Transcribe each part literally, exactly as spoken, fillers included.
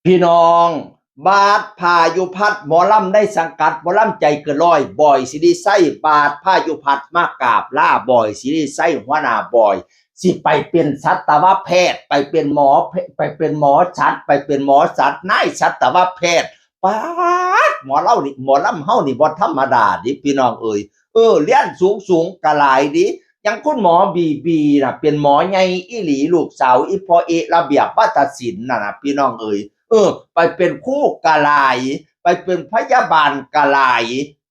พี่น้อง บาทพายุพัด หมอลำในสังกัด หมอลำใจเกินร้อย บอยศิริชัย บาทพายุพัดมากราบลา บอยศิริชัย หัวหน้าบอย สิไปเป็นสัตวแพทย์ ไปเป็นหมอ ไปเป็นหมอสัตว์ ไปเป็นหมอสัตว์ นายสัตวแพทย์ ป๊าด หมอเล่านี่ หมอลำเฮานี่บ่ธรรมดาเด้พี่น้องเอ๋ย เออ เรียนสูงๆ กะหลายเด้ อย่างคุณหมอบีบีน่ะ เป็นหมอใหญ่อีหลี ลูกสาวอีพ่อเอะ ระเบียบวัฒนศิลป์น่ะนะ พี่น้องเอ๋ย เออ ไปเป็นครูกะหลาย ไปเป็นพยาบาลกะหลาย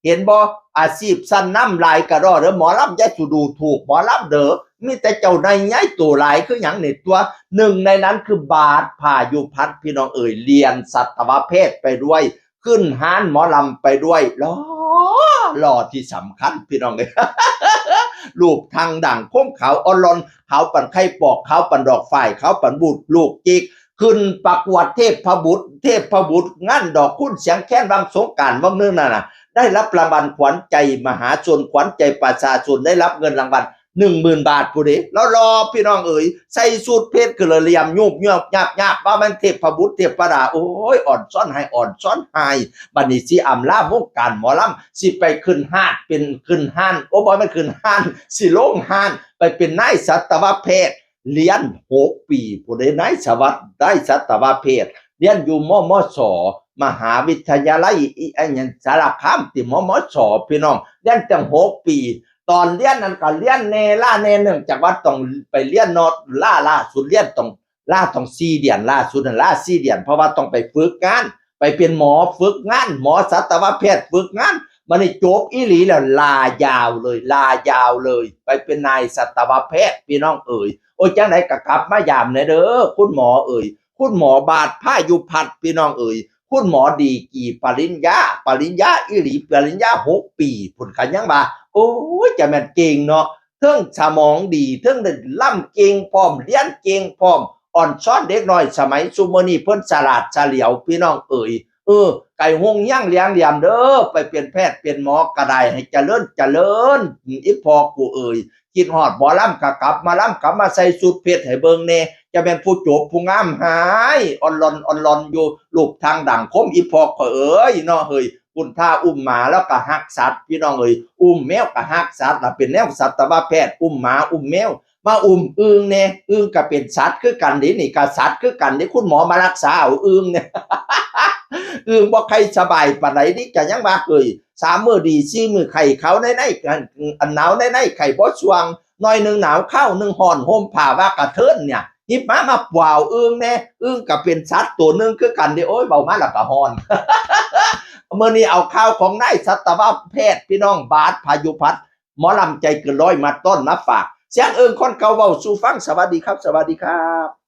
เห็นบ่ อาชีพชั้นนำหลายกะดอเด้อ หมอลำอย่าสู่ดูถูกหมอลำเด้อ มีแต่เจ้านายใหญ่โตหลายคือหยังนี่ ตัวหนึ่งในนั้นคือบาทพายุพัด พี่น้องเอ๋ย เรียนสัตวแพทย์ไปด้วย ขึ้นฮานหมอลำไปด้วย หล่อ หล่อที่สำคัญพี่น้องเอ้ย รูปทางด่างคมขาวอ่อนหล่อน ขาวปานไข่ปอก ขาวปานดอกฝ้าย ขาวปานบูดลูกจิก ขึ้นประกวดเทพบุตร เทพบุตร งานดอกคูณเสียงแคนวังสงกรานต์วังหนึ่งนั่นน่ะ ได้รับรางวัลขวัญใจมหาชน ขวัญใจประชาชน ได้รับเงินรางวัล หนึ่งหมื่นบาท ผู้เด้ หล่อๆ พี่น้องเอ๋ย ใส่สูทเพชรคือเหลี่ยมยุบยบยับยับ ว่ามันเทพบุตรเทพดา โอ้ย อ่อนซ้อนไห้ อ่อนซ้อนไห้ บัดนี้สิอำลาวงการหมอลำ สิไปขึ้นฮาด เป็นขึ้นฮาน โอ้ บ่แม่นขึ้นฮาน สิลงฮาน ไปเป็นนายสัตวแพทย์ เรียนหกปี ผู้เด้ นายสวัสดิ์ นายสัตวแพทย์ เรียนอยู่ มมส มหาวิทยาลัยอิ อิหยัง สารคามติ มมส พี่น้อง เรียนตั้งหกปี ตอนเรียนนั้นก็เรียนแหน่ล้าแหน่ เนื่องจากว่าต้องไปเรียนเนาะ ล้า ล้าสุดเรียนต้อง ล้าต้องสี่เดือน ล้าสุดนั่นล้าสี่เดือน เพราะว่าต้องไปฝึกงาน ไปเป็นหมอฝึกงาน หมอสัตวแพทย์ฝึกงาน บัดนี้จบอีหลีแล้ว ลายาวเลย ลายาวเลย ไปเป็นนายสัตวแพทย์ พี่น้องเอ๋ย โอ้ย จั่งใดก็กลับมายามแหน่เด้อ คุณหมอเอ๋ย คุณหมอบาทพายุพัด พี่น้องเอ๋ย คุณหมอดีกรีปริญญา ปริญญาอีหลี ปริญญาหกปีพุ้น คันยังว่า โอ้ย จะแม่นเก่งเนาะ เทิงสมองดี เทิงได้ล่ำเก่งพร้อม เรียนเก่งพร้อม อ่อนซ้อนเด็กน้อยสมัยซุมื้อนี้เพิ่นฉลาดเฉลียว พี่น้องเอ๋ย เออ ไก่ฮงย่างเลี้ยงเหลี่ยมเด้อ ไปเป็นแพทย์เป็นหมอก็ได้ ให้เจริญเจริญ อีพ่อกูเอ๋ย คิดฮอดหมอลำก็กลับมาลำ กลับมาใส่สูทเพชรให้เบิ่งแหน่ จะแม่นผู้จบผู้งามหาย อ่อนหล่อน อ่อนหล่อนอยู่ รูปทางด่างคม อีพ่อข้อยเอ๋ยเนาะเฮ้ย คุณท่าอุ้มหมาแล้วก็ฮักสัตว์ พี่น้องเอ๋ย อุ้มแมวก็ฮักสัตว์ล่ะ เป็นแนวสัตวแพทย์ อุ้มหมา อุ้มแมว มาอุ้มอึ่งแหน่ อึ่งก็เป็นสัตว์คือกันเด้ นี่ก็สัตว์คือกันเด้ คุณหมอมารักษาเอาอึ่งเนี่ย อึ่งบ่ใครสบายปานใดนี่ ก็ยังว่าเฮ้ย สามมื้อดี สี่มื้อไข้ เขาในใน อัน อันหนาวในใน ไข้บ่ส่วง หน่อยหนึ่งหนาว คราวหนึ่งฮ้อน ห่มผ้าว่ากระเทินเนี่ย หยิบมา มาปวาวอึ่งแหน่ อึ่งก็เป็นสัตว์ตัวหนึ่งคือกันเด้ โอ้ย เว้ามาแล้วก็ฮ้อน มื้อนี้เอาข่าวของนายสัตวแพทย์ พี่น้อง บาทพายุพัด หมอลำใจเกินร้อย มาต้อนมาฝาก เสียงอึ่งคนเก่าเว้าสู่ฟัง สวัสดีครับ สวัสดีครับ